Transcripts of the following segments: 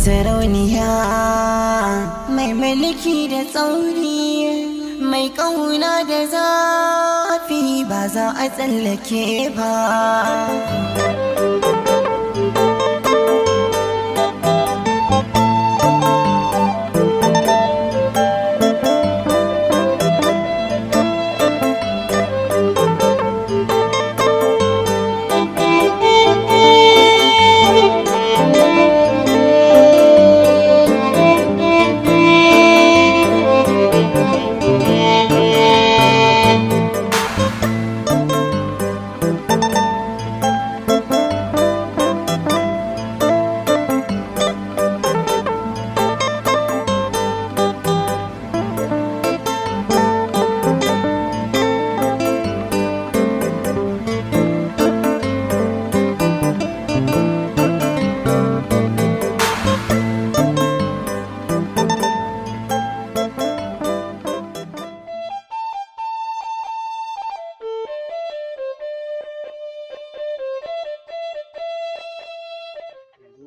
Sarauniya mai mulki da tsauri, mai ƙauna da zafi ba za a tsallake ba.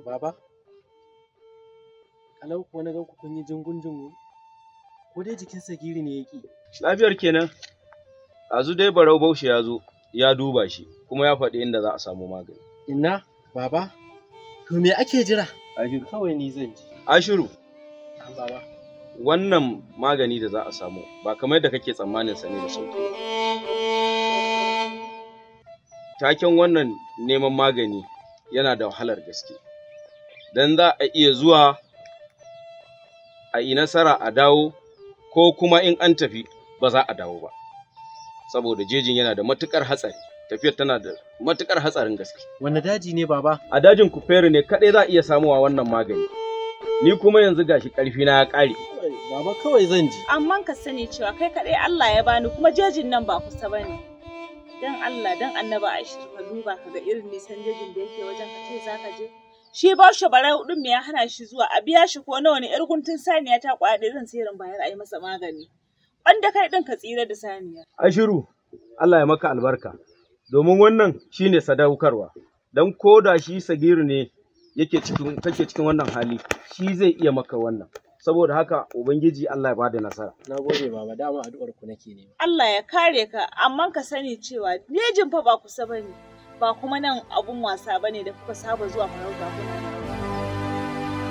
Baba, kalau kuwa na gan ku kun yi jingun-jingun, ko dai jikin Sagiri ne ya ƙi? Lafiyar kenan. Azu dai Barau Baushe ya zo, ya duba shi, kuma ya faɗi inda za a samu magani. Inna, baba, to me ake jira? Ashiru. Kawai ni zan ji. Ashiru, Baba. wannan magani da za a samu ba kamar yadda kake tsammanin sa ne da sauƙi ba. Taken wannan neman magani yana da wahalar gaske. Don za a iya zuwa a yi nasara a dawo, ko kuma in an tafi ba za a dawo ba. Saboda jejin yana da matuƙar hatsari, tafiyar tana da matuƙar hatsarin gaske. Wanne daji ne, baba? A dajin Kuferi ne kaɗai za a iya samuwa wannan magani. Ni kuma yanzu gashi ƙarfi na ya ƙare. Baba, kawai zan ji. Amma ka sani cewa kai kaɗai Allah ya bani, kuma jejin nan ba kusa ba ne. Dan Allah, dan Annaba Aisha, ka duba ka ga irin nisan jejin da yake wajen, ka ce za ka je. Shi Baushe Barau ɗin me ya hana shi zuwa? A biya shi ko nawa ne, ‘yar guntun saniya ta kwaɗe zan sayar bayar a yi masa magani. Wanda kai ɗin ka tsira da saniya. Ashiru, Allah ya maka albarka, domin wannan shine sadaukarwa, don ko da shi Sagiru ne yake cikin kake cikin wannan hali, shi zai iya maka wannan. Saboda haka Ubangiji Allah ya bada nasara. Na gode, baba, dama addu'ar ku nake nema. Allah ya kare ka, amma ka sani cewa jejin fa ba kusa ba ne, ba kuma nan abun wasa ba ne da kuka saba zuwa farauta kuna dawowa.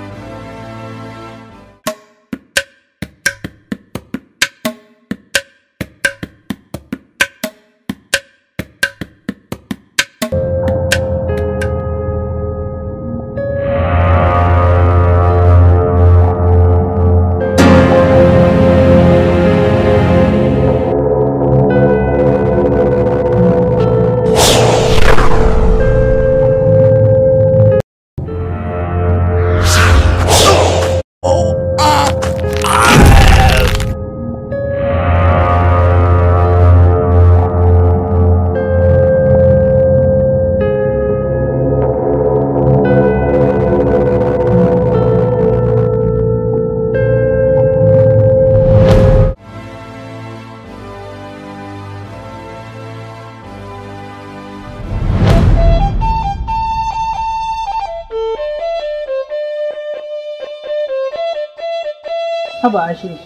Haba Ashiru,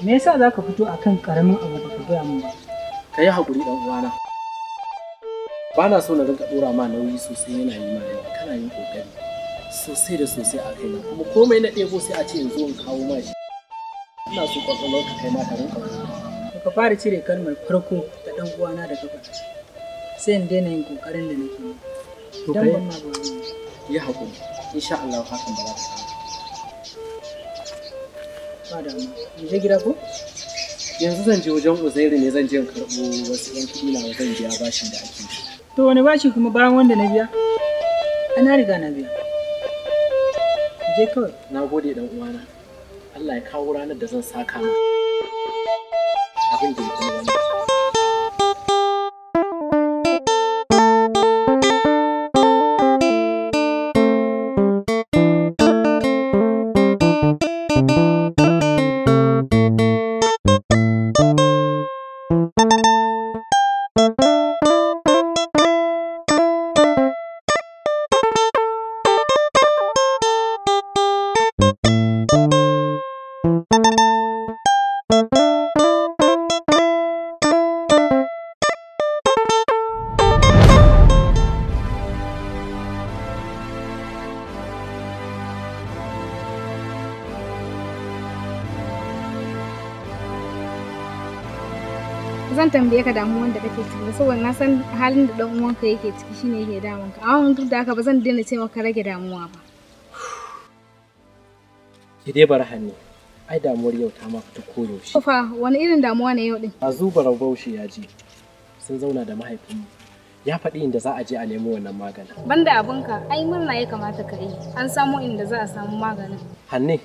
me yasa za ka fito akan karamin abu baka gaya min ba? Ka yi haƙuri ɗan uwana. Ba na so na rinka ɗora ma nauyi sosai, yana yi ma yawa, kana yin ƙoƙari sosai da sosai a kaina, kuma komai na ɗebo sai a ce in zo in kawo ma shi. Ina so ƙwaƙwalwar ka kai ma ta rinka hutawa. Ka fara cire kalmar farko ta ɗan uwana da ka faɗa, sai in daina yin ƙoƙarin da nake yi. To Dan kai ban ma ba wani. yi haƙuri, insha Allah hakan ba za ta ƙara. Ba damuwa. Mu je gida ko? Yanzu zan je wajen Uzairu ne, zan je in karɓo wasu 'yan kuɗi na, zan biya bashin da ake bi. To wani bashi kuma bayan wanda na biya? Ai na riga na biya. Mu je kawai. Na gode ɗan uwana. Allah ya kawo ranar da zan saka ma abin da ya fi wannan. zan tambaye ka damuwan da kake ciki ba saboda na san halin da dan uwanka yake ciki shine yake damun ka. Amma duk da haka ba zan daina ce maka rage damuwa ba. Ki dai bar hannu. Ai damuwar yau ta ma fita koyaushe. Fa wani irin damuwa ne yau din? Azu Barau Bauchi ya je. Sun zauna da mahaifinmu. Ya faɗi inda za a je a nemo wannan maganin. Banda abinka, ai murna ya kamata ka yi. An samu inda za a samu maganin. Hanne,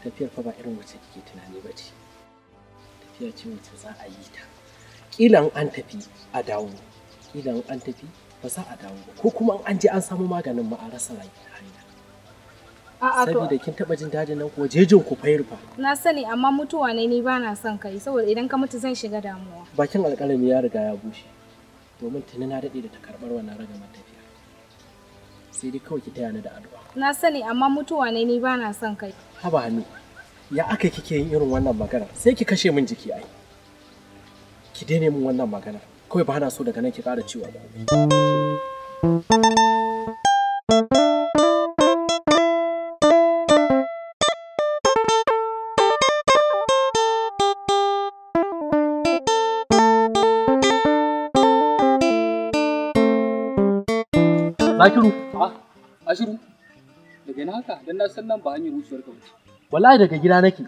tafiyar fa ba irin wacce kike tunani ba ce. Tafiya ce wacce za a yi ta. Kila in an tafi a dawo, kila in an tafi ba za a dawo ba, ko kuma in an je an samu maganin ma a rasa hanya. A'a to. Saboda kin taɓa jin dajin nan kuwa jejin ku fayar fa. Na sani amma mutuwa ne ni ba na son kai saboda idan ka mutu zan shiga damuwa. Bakin alƙalami ya riga ya bushe. Domin tuni na daɗe da ta karɓar wannan ragamar tafiya. Sai dai kawai ki taya ni da addu'a. Na sani amma mutuwa ne ni ba na son kai. Haba hannu, ya aka kike yin irin wannan magana? Sai ki kashe min jiki ai. Ki daina min wannan magana. Kawai ba na so daga nan ki ƙara cewa komai. Zakiru. Ashiru, daga ina haka? Dan na san nan ba hanyar wucewar ka bace. Wallahi daga gida nake.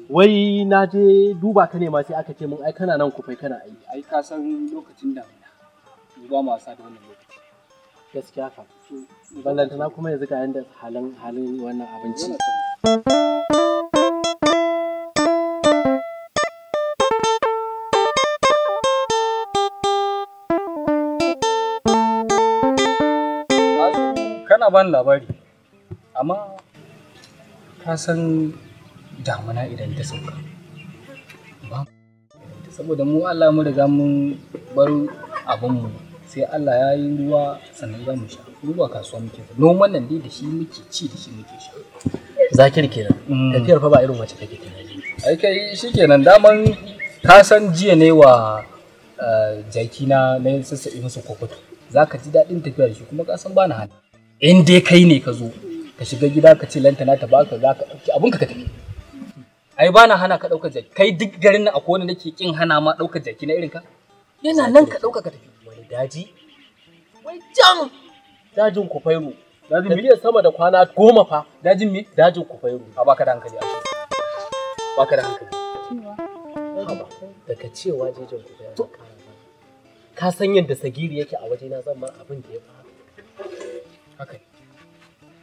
Wai na je duba ka ne ma sai aka ce mun ai kana nan kufai kana aiki. Ai ka san lokacin damina. Mu ba mu wasa da wannan lokaci. Gaskiya ka. Ballantana kuma yanzu ga yanda halin halin wannan abinci. Kana bani labari, amma ka san damuna idan ta sauka. Ba saboda mu Allah mu riga mun bar abinmu sai Allah ya yi ruwa sannan za mu sha. Ruwa kasuwa muke. Noman nan dai da shi muke ci da shi muke sha. Zakir kenan. Tafiyar fa ba irin wacce kake tunani. Ai kai shikenan daman ka san jiya ne wa jaki na na sassaɓe masa kokoto. Za ka ji daɗin tafiya da shi kuma ka san ba na hana. In dai kai ne ka zo ka shiga gida ka ce lantana ta baka za ka ɗauki abinka ka tafi. Ai ba na hana ka ɗaukar jaki. Kai duk garin nan akwai wanda nake kin hana ma ɗaukar jaki na irin ka. Yana nan ka ɗauka ka tafi. Wani daji? Wai can dajin Kufairu. Tafiyar sama da kwana 10 fa. Dajin me? Dajin Kufairu. A baka da hankali a baka da hankali. Haba, daga cewa jejin Kufairu. Ka san yadda Sagiri yake a wajena zan mar abin da ya faru. Haka ne.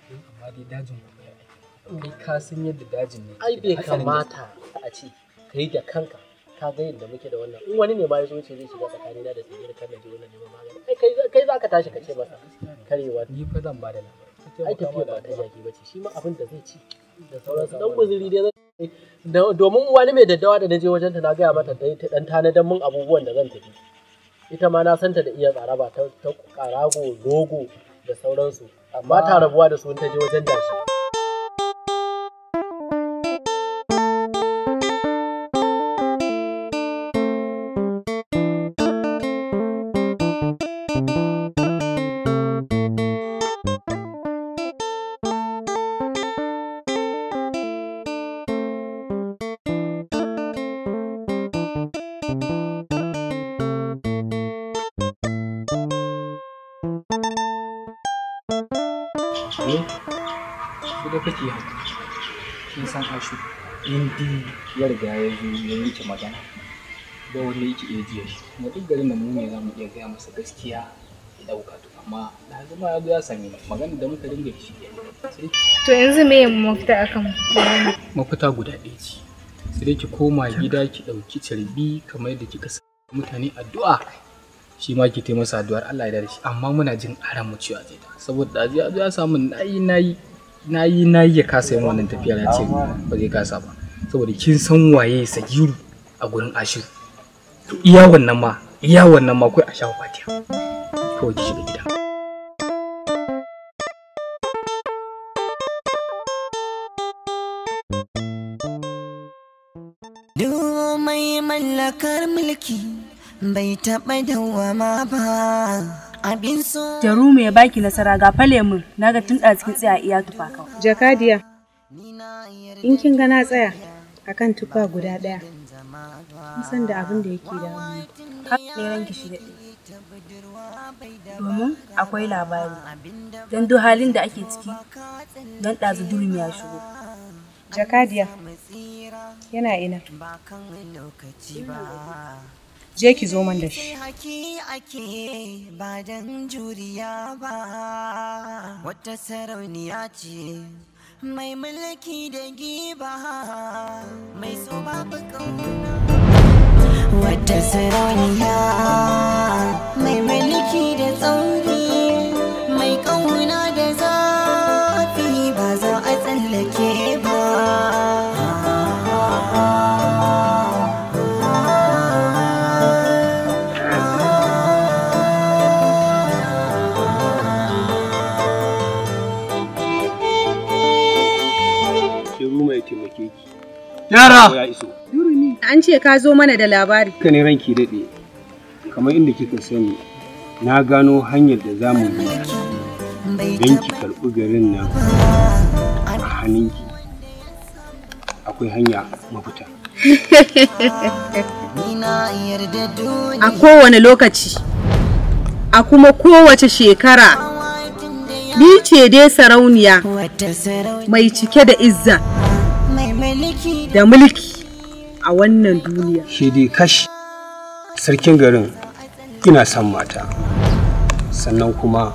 Amma dai dajin Kufairu. Kai ka san yadda dajin ne. Ai bai kamata a ce kai da kanka ka ga yadda muke da wannan. In wani ne ma ya zo ce zai shiga tsakanina da Sagiri kan na je wannan neman magani. Ai kai za ka tashi ka ce masa karewa. Ni fa zan bada labari. Ai tafiya ba ta jaki ba ce shi ma abin da zai ci da sauransu dan guzuri dai domin wani mai daddawa da na je wajenta na gaya mata ta dan tanadan mun abubuwan da zan tafi. Ita ma na santa da iya tsaraba ta karago rogo da sauransu amma ta rabuwa da su ta je wajen dashi. Su da kake haka kin san Ashu in dai ya riga ya zo ya yanke magana ba wanda yake iya jiya shi kuma duk garin da mu ne za mu iya gaya masa gaskiya ya ɗauka to amma da zama ya zo ya same ni magana da muka dinga shi sai To yanzu me mafita akan mafita guda ɗaya ce sai dai ki koma gida ki ɗauki carbi kamar yadda kika sa mutane addu'a shi ma ki taimasa addu'ar Allah ya dare shi amma muna jin aran mu cewa zai da saboda da ya zo ya samu nayi nayi nayi nayi ya kasa yin wannan tafiyar ya ce ba zai kasa ba saboda kin san waye Sagiru a gurin Ashiru to iya wannan ma kai a shafa fatiha kawai ki shiga gida. Duk mai mallakar mulki bai taɓa dawwama ba abin so. Jaru mai baki nasara ga fale mun naga tun da cikin tsaya iya tufa kawai. Jakadiya, in kin ga na tsaya akan tufa guda ɗaya, Kin san da abin da yake damuna. Haka ne ranki shi daɗe. Domin akwai labari. Don duk halin da ake ciki, don ɗazu Durumi ya shigo. Jakadiya, yana ina. Je ki zo man da shi. Haki ake ba dan juriya ba, wata sarauniya ce mai mulki da giba, mai so babu kauna. Wata sarauniya mai mulki da tsauri, mai kauna da zafi, ba za a tsallake ba. Shiru mai taimake ki. Yara! Ya iso. Durumi, an ce ka zo mana da labari. Haka ne ranki daɗe. Kamar inda kika sani, na gano hanyar da za mu bi don ki karɓi garin nan a hannunki. Akwai hanya mafita. A kowane lokaci, a kuma kowace shekara, ni ce dai sarauniya mai cike da izza da mulki a wannan duniya. Shi dai kash sarkin garin ina son mata, sannan kuma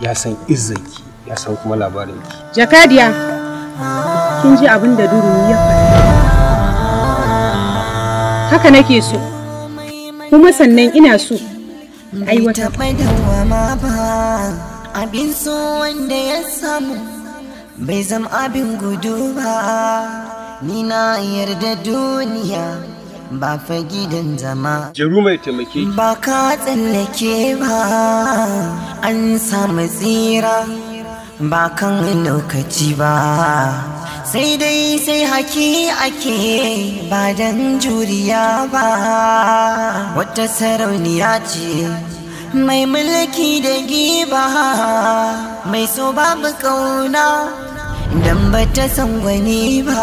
ya san izzarki, ya san kuma labarinki. Jakadiya, kin ji abin da Durumi ya faɗa. Haka nake so, kuma sannan ina so aiwatar. Taɓa dawwama ba, abin so wanda ya samu bai zama abin gudu ba. Ni na yarda duniya ba fa gidan zama. Jaru mai taimake ki. Ba ka tsallake ba, an samu tsira ba kan lokaci ba. Sai dai sai haki ake ba dan juriya ba. Wata sarauniya ce mai mulki da giba, mai so babu kauna dan ba ta san gwani ba.